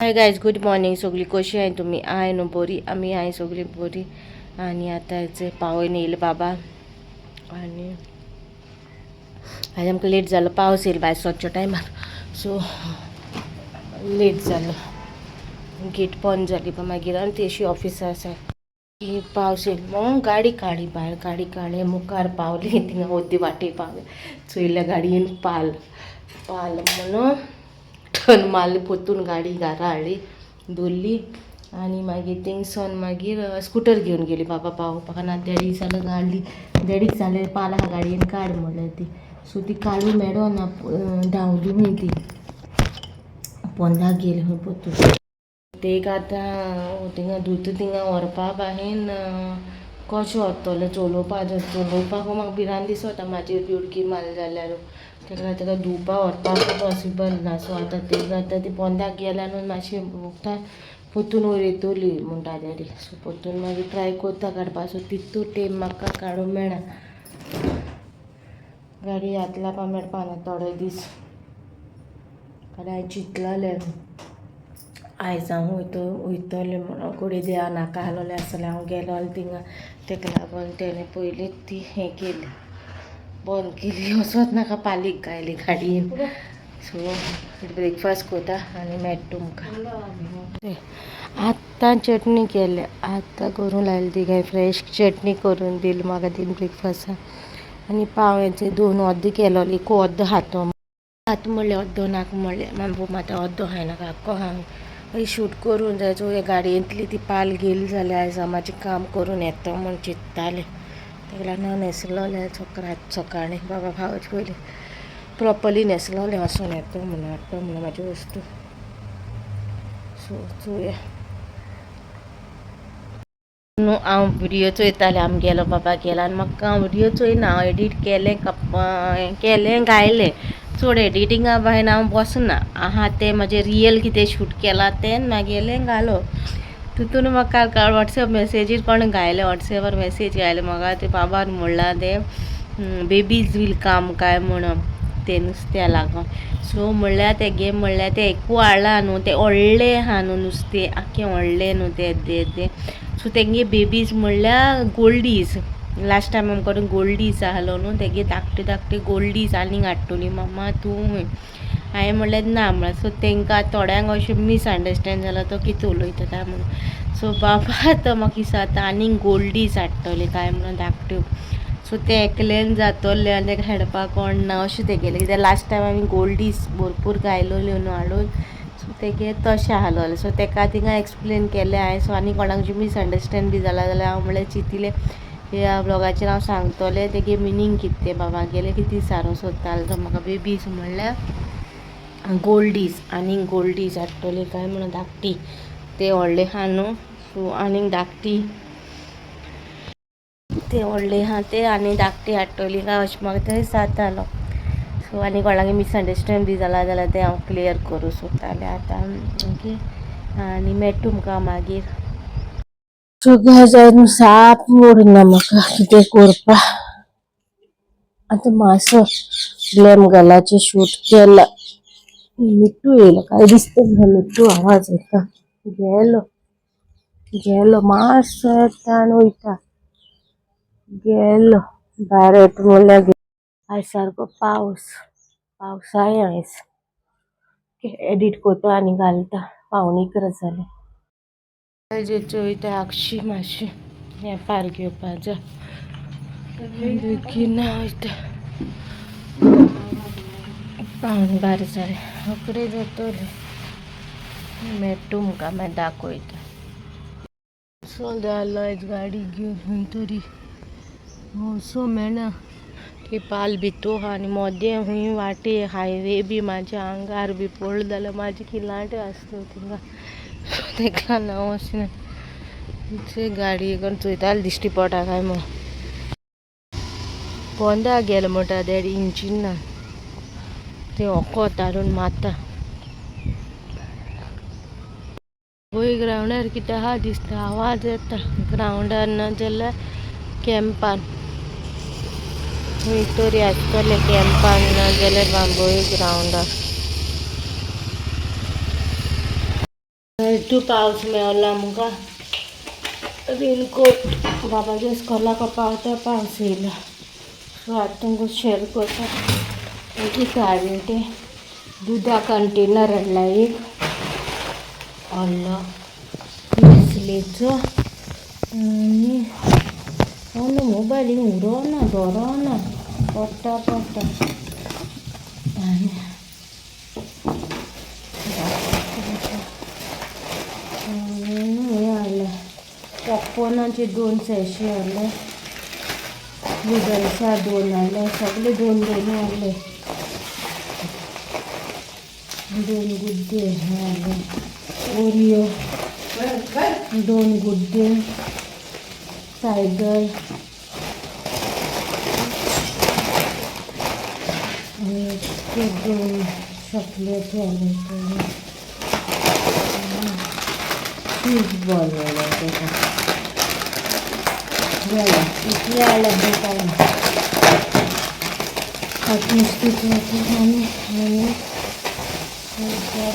Hi guys, good morning. सगळी कशी आहे तुम्ही? आहे न्हू बरी? आमी आहे सगळी बरी. आणि आता हेचे पावोवन येयले बाबा आणि आयज आमकां लेट जालो. पावस येयलो भायर सरच्या टायमार, सो लेट जालो. गेट बंद जाली. पण मागीर आनी ती ऑफिसार आसा की पावस येयलो म्हणून गाडी काडली भायर. गाडी काडली, मुखार पावली, थिंगा अर्दी वाटेर पावले, चोयल्या गाडयेन पाल पाल म्हणून टर्न मारली, परतून गाडी घरा हाडली, दवरली आनी मागीर थिंगसोन मागीर स्कुटर घेवन गेली बाबा पावोवपाक. ना देडीक जाल्यार गाडी, देडीक जाल्यार पाल आहा गाडयेन काड म्हणल्यार ती. सो ती काडूं मेळना, धांवली खंय ती, पोंदाक गेली खंय परतून. तेक आतां थिंगा धुता, थिंगा व्हरपा बाहेन कशें व्हरतलें? चलोवपा, चलोवपाक म्हाका भिरांत दिसता, म्हाजेर बी उडकी मारली जाल्यार. तेका तेका धुवपा व्हरपाक पॉसिबल ना. सो आतां तेका आतां ती पोंदाक गेल्या न्हू, मातशें वखदां परतून वयर येतली म्हणटा डॅडी. सो परतून मागीर ट्राय करता काडपा. सो तितू तेम म्हाका काडूंक मेळना. गाडी हात लावपा मेळपा ना थोडे दीस, कारण हांवें चिंतलेलें आयज हांव वयतो वयतलें म्हणून. घडये देवा नाका आहलोलें आसतलें हांव गेलो थिंगा, तेका लागून तेणें पयलींच ती हें केली, बंद केली. वचत नाका पालीक घायली गाडयेन. सो ब्रेकफास्ट करता आनी मेळटा तुमकां. आत्तां चटणी केल्या, आत्तां करूंक लायली ती. काय फ्रेश चटणी करून दिली म्हाका तीन ब्रेकफास्टाक. आनी पाव दोन अर्द केलोली, एक अर्द खातो खात म्हणलें, अर्दो नाका म्हणलें. मागीर आतां अर्दो खायनाका, आख्खो खावन शूट करून जाय. सो गाडयेंतली ती पाल गेली जाल्यार आयज हांव म्हाजें काम करून येता म्हूण चिंत्तालें. तेका लागून हांव न्हेसलोलें सकाळीं बाबा पावचे पयलीं प्रोपरली न्हेसलोलें, वचून येता म्हणून, हाडटा म्हणून म्हाज्यो वस्तू. सो चोया न्हू. हांव व्हिडियो चोयतालें, आमगेलो बाबा गेला आनी म्हाका हांव व्हिडियो चोयना. हांव एडीट केलें, कप केलें, घायलें. चड एडिटिंगा भायर हांव बसना. आहा तें म्हाजें रियल कितें शूट केलां तें मागेलें घालो तितून. म्हाका काल वॉट्सएप मॅसेजीर कोण घायलें, वॉट्सएपार मॅसेज घायले म्हाका. ते बाबान म्हणलां तें बेबीज वील काम काय म्हणून ते नुस्त्या लागून. सो म्हणल्यार तेगे, म्हणल्यार तें एकू हाडलां न्हू, तें व्हडलें आहा न्हू नुस्तें, आख्खें व्हडलें न्हू तें येद्दें येद्दें. सो तेंगे बेबीज म्हणल्यार गोल्डीज. लास्ट टायम आमचे कडेन गोल्डीज आहलो न्हू, तेगे धाकटे धाकटे गोल्डीज आनीक हाडटली मम्मा तूं. हांवें म्हणलें ना म्हणल्यार. सो तांकां थोड्यांक अशें मिसअंडरस्टँड जालां, तो कितें उलयता काय म्हणून. सो बाबा आतां म्हाका दिसता आतां आनीक गोल्डीज हाडटले काय म्हणून धाकट्यो. सो तें एकल्यान जातोलें आनी ताका हेडपाक कोण ना अशें तेगेलें, कित्याक लास्ट टायम आमी गोल्डीज भरपूर घायलोल्यो न्हू हाडून. सो तेगे तशें आहलोलें. सो तेका थिंगा एक्सप्लेन केलें हांवें. सो आनी कोणाक मिसअंडरस्टँड बी जाला जाल्यार हांव म्हणल्यार चिंतिलें, ह्या ब्लॉगाचेर हांव सांगतलें तेगे मिनींग कितें तें. बाबागेलें कितें विचारूंक सोदतालो तो म्हाका, बेबीज म्हणल्यार गोल्डीज, आनीक गोल्डीज हाडटली काय म्हणून धाकटी, ते व्हडले आहा न्हू. सो आनीक धाकटी, ते व्हडले आहा ते आनी धाकटी हाडटली काय अशें म्हाका थंय जातालो. सो आनी कोणाक मिसअंडरस्टँड बी जाला जाल्यार तें हांव क्लियर करूं सोदतालें आतां. ओके, आनी मेळटा तुमकां मागीर. सो गायज, साप मूड ना म्हाका कितें करपा. आतां मातसो ग्लॅम गर्लाचें शूट केलां. मिट्टू येयलो काय दिसता म्हाका, मिट्टू आवाज येता. गेलो गेलो, मातसो येता आनी वयता. गेलो भायर येता म्हणल्यार. आयज सारको पावस पावसाय आयज. एडीट करता आनी घालता. 10:45 जाले. चोयता आगशी मातशें वेपार घेवपा जाय. बेगीन वयता. 11:45 जाले, रोखडे जातले. मेळटा तुमकां, मागीर दाखयता. सो जालो आयज गाडी घेवन खंय तरी सो मेळना. ती पाल भितू आहा आनी मोदें खूंय वाटे हायवे बी म्हाज्या आंगार बी पडलो जाल्यार म्हाजी किलांट आसता थिंगा. तेका लागून हांव वचना. गाडी करून चोयतालें दिश्टी पडटा काय म्हूण. पोंदा गेलो म्हणटा डॅडी इंजिन ना, ते वखद हाडून मारता. वयर ग्रावंडार कितें आहा दिसता, आवाज येता. ग्रावंडार ना जाल्यार कॅम्पान खंय तरी आसतलें, कॅम्पान ना जाल्यार बांबोळी ग्रावंडार. तूं पावस मेवला आमकां. रेनकोट बाबाच्या स्कॉलाक पावता पावस येयला. सो आतां तुमकां शेअर करता कितें हाडलें तें. दुदा कंटेनर हाडला एक व्हडलो नेस्लेचो. आनी न्हू मोबायल उरोना दोरोना पडटा पडटा. आनी हें हाडलें पॉपकॉर्नाचे 2 सॅशे हाडले, नुडल्सा 2 हाडले, सगळे 2 2 हाडले, 2 गुड्डे हाडले, ओरियो 2 गुड्डे, टायगर आनी ते 2 चॉकलेट हाडले, चीज बॉल हाडले तेका. जालें इतलें हाडलें काय ना. आतां नुस्तें आनी आनी मेळटा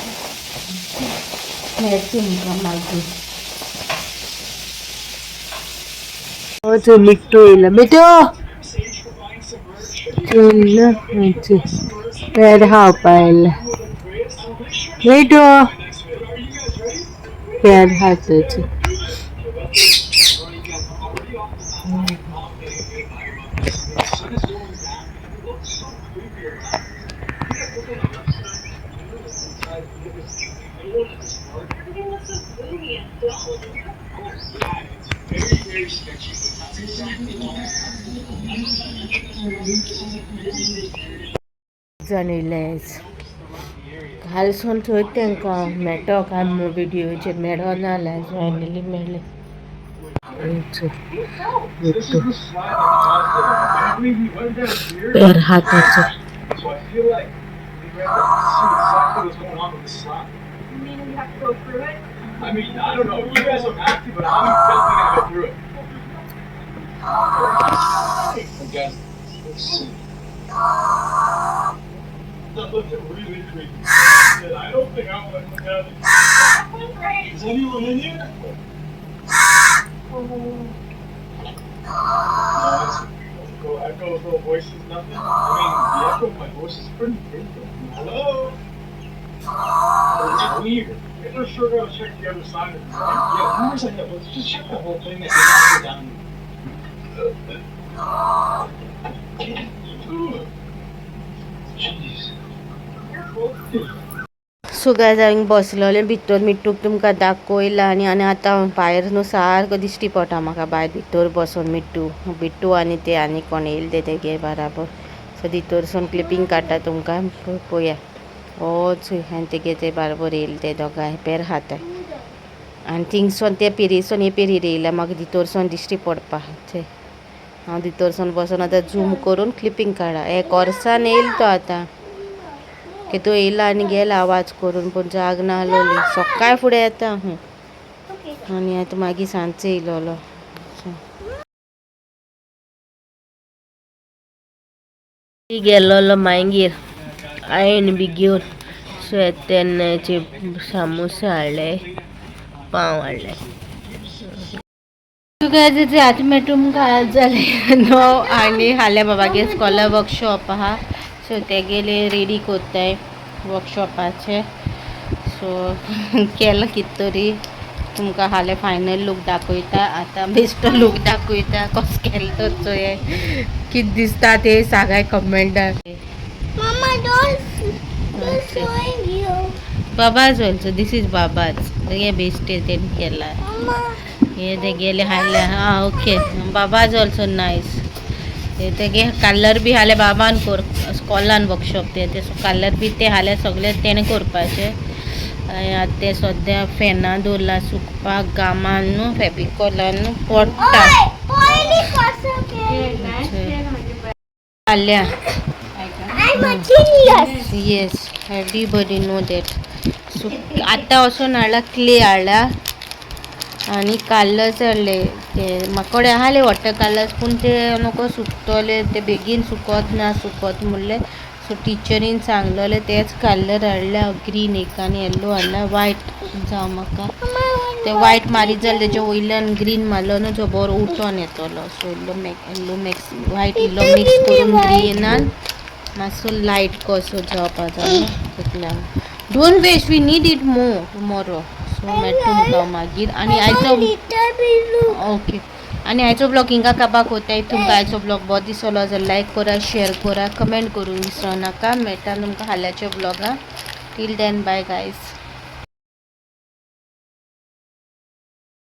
तुमकां मागीर. मिट्टू येयला, मिठू येयला, पेर खावपा येयला. मिठू पेर खाताची. जाण येयले कालसून थंय तांकां मेळटो काय म्हूण व्हिडियोचेर मेळना जाल्यार फायनली मेळ्ळे. पेर हाताचो. I mean, I don't know. You guys don't have to, but I'm definitely gonna go through it. Again, let's see. That looked really creepy. I don't think I want to come down. Is anyone in here? No, it's no echoes, no voices, nothing. I mean, the echo of my voice is pretty good. Hello? It's weird. We for sure gotta check the other side of it, right? Yeah, where's that? Let's just check the whole thing and then go down. Jeez. So guys हांवें बसलोलें भितर मिट्टूक तुमकां दाखयलां. आनी आनी आतां भायर न्हू सारको दिश्टी पडटा म्हाका भायर भितर बसोन मिट्टू बिट्टू आनी ते आनी कोण येयले ते तेगे बराबर. सो भितरसून क्लिपींग काडटा तुमकां पळया. होच आनी तेगे ते बाराबर येयले ते दोगांय पेर खाताय. आनी थिंगसून ते पिरीसून हे पेरीर येयल्या म्हाका भितरसून दिश्टी पडपा. हांव भितरसून बसोन आतां झूम करून क्लिपींग काडा. एक वर्सान येयलो तो आतां की तो येयला आनी गेला आवाज करून, पूण जाग नाहलोली. सकाळ फुडें येता आनी आतां मागीर सांजचो येयलोलो. गेलोलो मागीर आयन बी घेवन. सो तेन्नाचे सामोसा हाडले, पाव हाडले. तुका आतां मागीर तुमकां जालें 9 आनी हाल्या बाबागे स्कॉला वर्कशॉप आहा. सो तेगेले रेडी कोत्ताय वर्कशॉपाचे. सो केलां कितें तरी तुमकां हाल्या फायनल लूक दाखयता. आतां बेश्टो लूक दाखयता कसो केलो तो चोय कितें दिसता ते सांगाय कमेंटान. बाबाज also, this is बाबाज. हे बेश्टे तेणी केला हे तेगेले हाडले. आं ओके, बाबाज ऑल्सो नायस. हे तेगे कलर बी हाले बाबान कर स्कॉलान वर्कशॉप ते कलर बी ते हाले सगळे तेणें करपाचे. आतां ते सद्या फॅना दवरला सुकपाक, घामान न्हू फेबिकॉलान न्हू पडटा. हाडल्या. Yes, everybody know that. So आतां वचून हाडला क्ले हाडला आनी कलर्स हाडले. ते म्हाका कडेन आसले वॉटर कलर्स, पूण ते नको सुकतले, ते बेगीन सुकत ना सुकत म्हणले. सो टिचरीन सांगलेलें तेच कलर हाडले हांव, ग्रीन एक आनी येल्लो हाडला. वायट जावं म्हाका ते वायट मारीत जाल्यार तेच्या वयल्यान ग्रीन मारलो न्हू, तो बरो उठोन येतलो. सो इल्लो येल्लो मिक्स, वायट इल्लो मिक्स करून ग्रीनान मातसो लायट कसो जावपा जाय तितल्यान. Don't waste, we need it more tomorrow. So मेळटा तुमकां मागीर. आनी आयचो, ओके, आनी आयचो ब्लॉग हिंगा काबार कोताय. तुमकां आयचो ब्लॉग बरो दिसलो जाल्यार लायक करा, शेअर करा, कमेंट करूंक विसरो नाका. मेळटा तुमकां फाल्यांच्या ब्लॉगान. Till then, bye guys.